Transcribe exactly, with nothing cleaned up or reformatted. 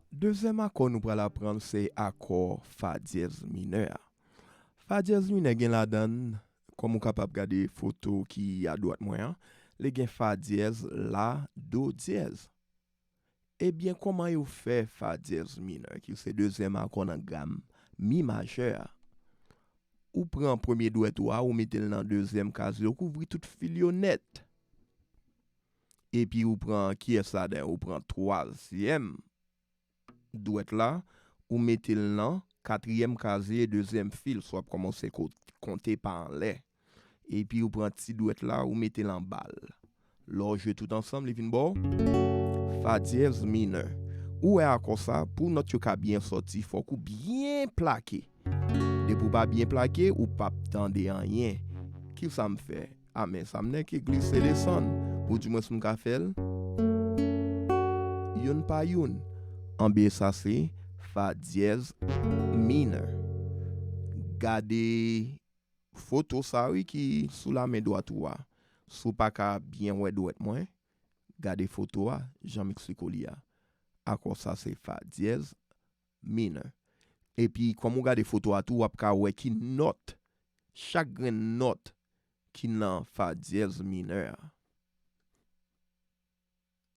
Dezyèm akò nou pral aprann se akò fa dyèz minè a. Fa dyèz minè gen ladan l, kòm ou kapab gade foto ki adwat mwen an, li gen fa dyèz, la, do dyèz. Ebyen, kòman yo fè fa dyèz minè, ki se dezyèm akò nan gam mi majè a? Ou pran premye dwèt ou a, ou mete l nan dezyèm kazye, ou kouvri tout fil yo nèt. Epi ou pran kiyès ladan yo? Ou pran twazyèm dwèt la, ou mete l nan katriyèm kazye dezyèm fil, sa w ap kòmanse ko-, konte pa anlè. Epi ou pran ti dwèt la, ou mete l anba l. Lè w jwe tout ansanm, li vin ba w fa dyèz minè. Ou wè akò sa, pou nòt yo ka byen sòti, fòk ou byen plake. Depi w pa byen plake, ou p ap tande anyen. Kisa m fè? A, men sa m nèke glise desann. Ou di mwen si m ka fè l youn pa youn. Anben, sa se fa dyèz minè. Gade foto sa, wi, ki sou lamen dwat ou a. Si w pa ka byen wè dwèt mwen, gade foto a, jan m eksplike w li a. Akò sa se fa dyèz minè. Epi, kòm ou gade foto a tou, w ap ka wè ki nòt, chak grenn nòt ki nan fa dyèz minè a.